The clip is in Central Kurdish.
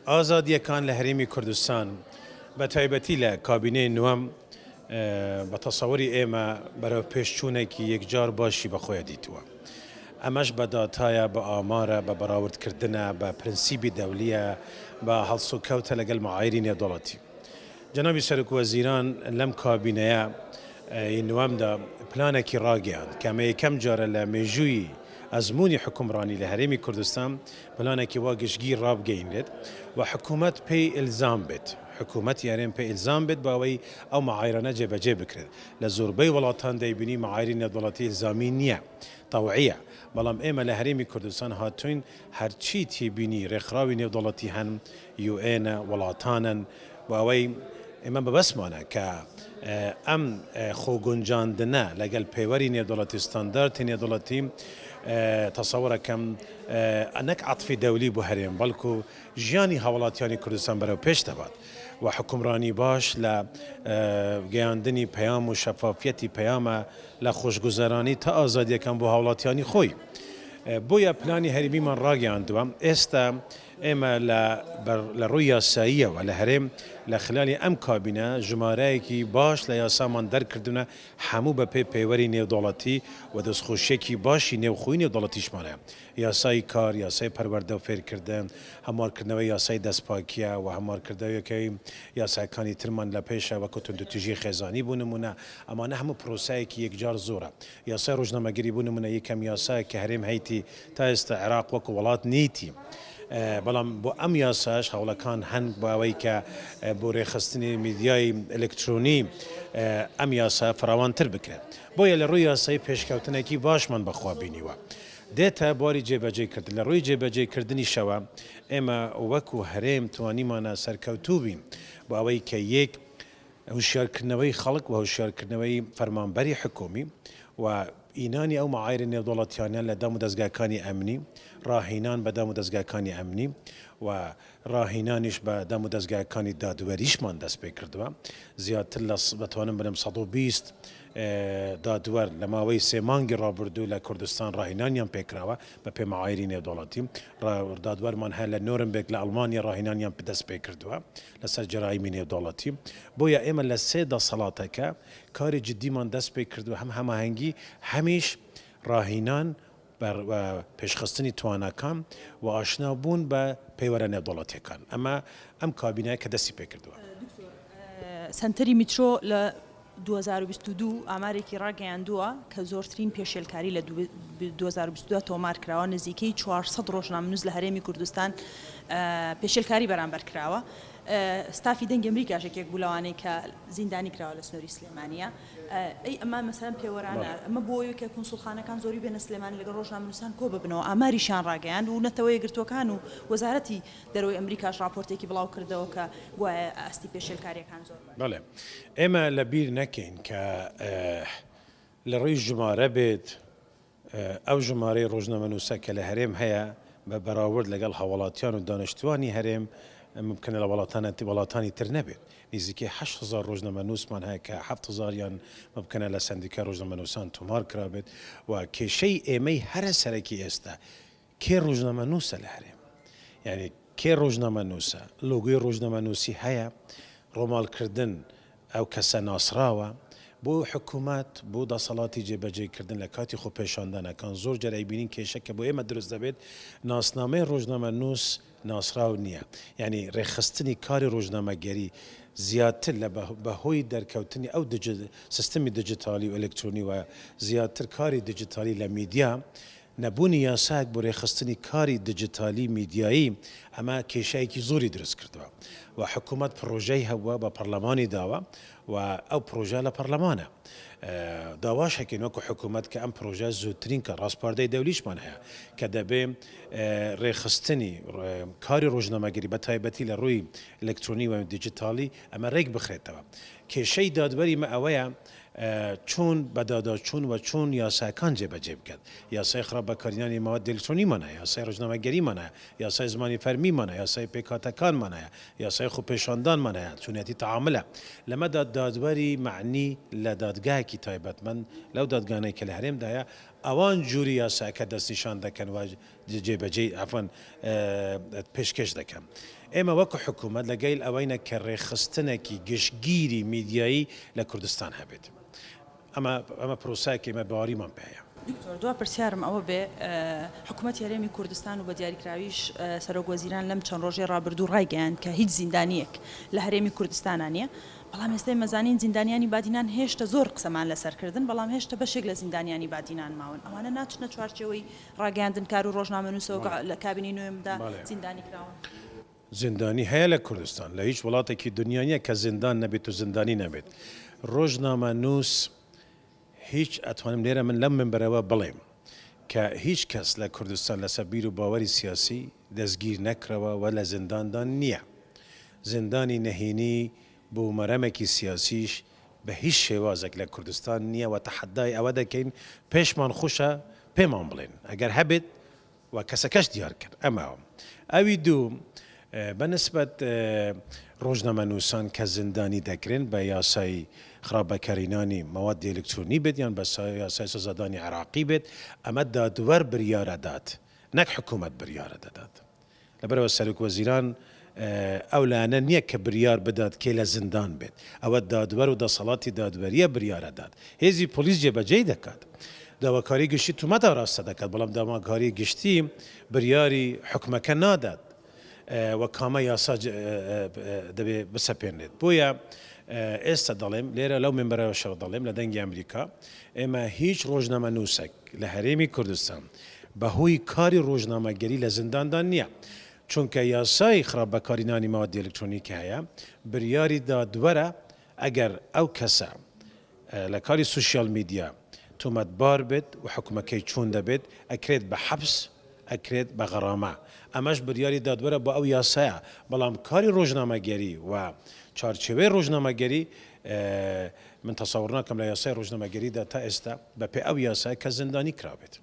ئازادییەکان لە هەرێمی کوردستان بە تایبەتی لە کابینەی نوەم بە تەسەوری ئێمە بەرەو پێشچوونێکی یەکجار باشی بەخۆیە دیتووە. ئەمەش بە داتایە، بە ئامارە، بە بەراوردکردنە، بە پرنسیبی دەولییە، بە هەڵسوکەوتە لەگەل مەعایری نێودەوڵەتی. جەنابی سەرۆک وەزیران لەم کابینەیە ی نوەمدا پلانێکی ڕاگەیاند کە ئەمە یەکەم جارە لە مێژووی ئەزموونی حوکمڕانی لە هەرێمی کوردستان پلانێکی وا گشتگیر ڕابگەینرێت و حکوومەت پێی ئیلزام بێت حکوومەتی هەرێم پێی ئیلزام بێت بۆ ئەوەی ئەو مەعایرانە جێبەجێ بکرێت لە زۆربەی وڵاتان دەیبینی مەعایری نێودەوڵەتی ئیلزامی نییە تەوعیە بەڵام ئێمە لە هەرێمی کوردستان هاتووین هەرچی تێبینی رێکخراوی نێودەوڵەتی هەن، یوئێنە، وڵاتانن، بۆ ئەوەی ئێمە مەبەستمانە کە ئەم خۆگونجاندنە لەگەل پێوەری نێودەوڵەتی، ستاندارتی نێودەوڵەتی تەسەورەکەم نەک عەتفی دەولی بۆ هەرێم بەڵکو ژیانی هاوڵاتیانی کوردستان بەرەو پێش دەبات و حوکمڕانی باش لە گەیاندنی پەیام و شەفافیەتی پەیامە لە خۆشگوزەرانی تا ئازادییەکان بۆ هاوڵاتیانی خۆی. بۆیە پلانی هەرێمیمان ڕاگەیاندووە، ئێستا ئێمە لە لە ڕووی یاساییەوە لە هەرێم لە خلالی ئەم کابینە ژمارەیەکی باش لە یاسامان دەرکردوونە هەموو بە پێی پێوەری نێودەوڵەتی و دەستخۆشییەکی باشی نێوخۆی نێودەوڵەتیشمان هەیە. یاسای کار، یاسای پەروەردە و فێرکردن، هەموارکردنەوەی یاسای دەستپاکییە و هەموارکردەوەکەی یاساکانی ترمان لە پێشە وەکو توندوتیژی خێزانی بۆ نموونە، ئەمانە هەموو پرۆسەیەکی یەکجار زۆرە. یاسای ڕۆژنامەگەری بۆ نموونە یەکەم یاسایە کە هەرێم هەیتی تا ئێستا عێراق وەکو وڵات نیتی. بەڵام بۆ ئەم یاسایەش هەوڵەکان هەن بۆ ئەوەی کە بۆ رێکخستنی میدیای ئەلکترۆنی ئەم یاسایە فراوانتر بکرێت. بۆیە لە ڕووی یاسایی پێشکەوتنێکی باشمان بەخوا بینیوە. دێتە بواری جێبەجێ کردن، لە ڕووی جێبەجێ کردنیشەوە ئێمە وەکو هەرێم توانیمانە سەرکەوتوو بین بۆ ئەوەی کە یەک هوشیارکردنەوەی خەڵک و هوشیارکردنەوەی فەرمانبەری حکومی و ئینانی ئەو مەعایرە نێودەوڵەتیانە لە دام و دەزگاکانی ئەمنی، ڕاهینان بە دام و دەزگاکانی ئەمنی و ڕاهینانیش بە دام و دەزگاکانی دادوەریشمان دەست پێکردووە، زیاتر لە دەتوانم بڵێم 120 دادوەر لە ماوەی سێ مانگی ڕابردوو لە کوردستان ڕاهینانیان پێکراوە بە پێ مەعایری نێودەوڵەتی، دادوەرمان هەیە لە نۆرنبێرگ لە ئەڵمانیا ڕاهینانیان دەست پێکردووە لەسەر جەرایمی نێودەوڵەتی، بۆیە ئێمە لە سێ دەسەڵاتەکە کاری جدیمان دەست پێکردووە هەم هەماهەنگی هەمیش ڕاهینان و پێشخستنی تواناکان و ئاشنا بوون بە پێوەرە نێودەوڵەتیەکان ئەمە ئەم کابینەیە کە دەستی پێکردووە. دکتۆر سەنتەری میترۆ لە 2022 ئامارێکی ڕاگەیاندووە کە زۆرترین پێشێلکاری لە 2022 تۆمار کراوە، نزیکەی 400 ڕۆژنامەنووس لە هەرێمی کوردستان پێشێلکاری بەرامبەر کراوە. ستافی دەنگی ئەمریکاش یەکێک بوو لەوانەی کە زیندانی کراوە لە سنووری سلێمانییە. ئەی ئەمە مەسەلەن پێوەرانە، ئەمە بۆ ئەوەی کە کونسوڵخانەکان زۆری بێنە سلێمانی لەگەڵ ڕۆژنامەنووسان کۆ ببنەوە، ئاماریشیان ڕاگەیاند و نەتەوە یەکگرتووەکان و وەزارەتی دەرەوەی ئەمریکاش ڕاپۆرتێکی بڵاو کردەوە کە گوایە ئاستی پێشێلکارییەکان زۆر بەرزە. بەڵێ ئێمە لە بیر نەکەین کە لە ڕووی ژمارە بێت ئەو ژمارەی ڕۆژنامەنووسە کە لە هەرێم هەیە بە بەراورد لەگەڵ هاوڵاتیان و دانیشتوانی هەرێم ممکنە لە وڵاتانی تر نەبێت. نزیکەی 8000 ڕۆژنامەنووسمان هەیە کە 7000 یان ممکنە لە سەندیکای ڕۆژنامەنووسان تۆمار کرابێت و کێشەی ئێمەی هەرە سەرەکی ئێستا کێ ڕۆژنامەنووسە لە هەرێم؟ یانی کێ ڕۆژنامەنووسە؟ لۆگۆی ڕۆژنامەنووسی هەیە؟ ڕۆماڵکردن ئەو کەسە ناسراوە؟ بۆ حکومەت، بۆ دەسەڵاتی جێبەجێکردن لە کاتی خۆپێشاندانەکان زۆر جار ئەیبینین کێشە کە بۆ ئێمە دروست دەبێت ناسنامەی ڕۆژنامەنووس ناسراو نییە یانی ڕێکخستنی کاری ڕۆژنامەگەری زیاتر لە بە هۆی دەرکەوتنی ئەو سیستمی دیجیتالی و ئەلکترۆنی و زیاتر کاری دیجیتالی لە میدیا نەبوونی یاسایەک بۆ رێکخستنی کاری دیجیتالی میدیایی ئەمە کێشەیەکی زۆری دروست کردووە و حکوومەت پڕۆژەی هەبووە بە پەڕلەمانی داوە و ئەو پڕۆژە لە پەڕلەمانە. داواش ئەکەین وەکو حکوومەت کە ئەم پڕۆژە زووترین کە ڕاسپاردەی دەولیشمان هەیە کە دەبێ رێکخستنی کاری ڕۆژنامەگەری بە تایبەتی لە ڕووی ئەلکترۆنی و دیجیتالی ئەمە رێک بخرێتەوە. کێشەی دادوەری مە ئەوەیە چۆن بەداداچوون و چۆن یاساکان جێبەجێ بکات. یاسای خراپ بەکارهێنانی مەوادی ئەلکترۆنیمان هەیە، یاسای ڕۆژنامەگەریمان هەیە، یاسای زمانی فەرمی. فەرمیمان هەیە، یاسای پێکهاتەکانمان هەیە، یاسای خۆپێشاندانمان هەیە، چۆنیەتی تەعاملە. لەمەدا دادوەری مەعنی لە دادگایەکی تایبەتمەند لەو دادگانەی کە لە هەرێمدا هەیە، ئەوان جوری یاساکە دەستنیشان دەکەن و جێبەجێی عەفوەن پێشکێش دەکەن. ئێمە وەکو حکوومەت لەگەیل ئەوەینە کە ڕێکخستنێکی گشتگیری میدیایی لە کوردستان هەبێت. ئەمە ئەمە پرۆسایەکە ئێمە باوەریمان پێ هەیە. دکتۆر دوا پرسیارم ئەوە بێ حکومەتی هەرێمی کوردستان و بە دیاریکراویش سەرۆک وەزیران لەم چەند ڕۆژەی ڕابردوو ڕایگەیاند کە هیچ زیندانییەک لە هەرێمی کوردستانا نییە بەڵام ئێستا ئێمە زانین زیندانیانی بادینان هێشتە زۆر قسەمان لەسەر کردن بەڵام هێشتە بەشێک لە زیندانیانی بادینان ماون ئەوانە ناچنە چوارچێوەی ڕاگەیاندنکار و ڕۆژنامەنووسەوە کە لە کابینەی نۆیەمدا زیندانی کراون. زیندانی هەیە لە کوردستان، لە هیچ وڵاتێکی دنیا نیە کە زیندان نەبێت و زیندانی نەبێت. ڕۆژنامەنووس هیچ ئەتوانم لێرە من لەم مینبەرەوە بڵێم کە هیچ کەس لە کوردستان لەسەر بیر و باوەری سیاسی دەستگیر نەکراوە و لە زینداندا نیە. زیندانی نهێنی بۆ مەرەمێکی سیاسیش بە هیچ شێوازێک لە کوردستان نیە و تەحەدای ئەوە دەکەین پێشمان خوشە پێمان بڵێن ئەگەر هەبێت و کەسەکەش دیار کرد ئەمە ئەوی دوو بە نسبەت ڕۆژنامەنووسان کە زیندانی دەکرێن بە یاسای خراپ بەکارهێنانی مەوادی ئەلکترۆنی بێت یان بە یاسای سزادانی عێراقی بێت ئەمە دادوەر بریارەدات نەک حکوومەت بریارە دەدات. لەبەرئەوە سەرۆک وەزیران ئەو لایەنە نییە کە بریار بدات کێ لە زیندان بێت، ئەوە دادوەر و دەسەڵاتی دادوەرییە بریارەدات، هێزی پۆلیس جێبەجێی دەکات، داواکاری گشتی تومەت ئاراستە دەکات، بەڵام داواکاری گشتی بریاری حوکمەکە نادات و کامە یاسا دەبێ بسەپێنرێت. بۆیە ئێستا دەڵێم لێرە لەو مینبەرەشەوە دەڵێم لە دەنگی ئەمریکا ئێمە هیچ ڕۆژنامەنووسێک لە هەرێمی کوردستان بەهۆی کاری ڕۆژنامەگەری لە زینداندا نییە، چونکە یاسای خراپ بەکارهینانی مەوادی ئەلکترۆنیکی هەیە، بریاری دادوەرە ئەگەر ئەو کەسە لە کاری سۆشیال میدیا تۆمەتبار بێت و حوکمەکەی چۆن دەبێت، ئەکرێت بە حەبس، ئەکرێت بە غەرامە، ئەمەش بریاری دادوەرە بۆ ئەو یاسایە، بەڵام کاری ڕۆژنامەگەری و چوارچێوەی ڕۆژنامەگەری من تەسەور ناکەم لە یاسای ڕۆژنامەگەریدا تا ئێستا بەپێ ئەو یاسایە کەس زیندانی کرابێت.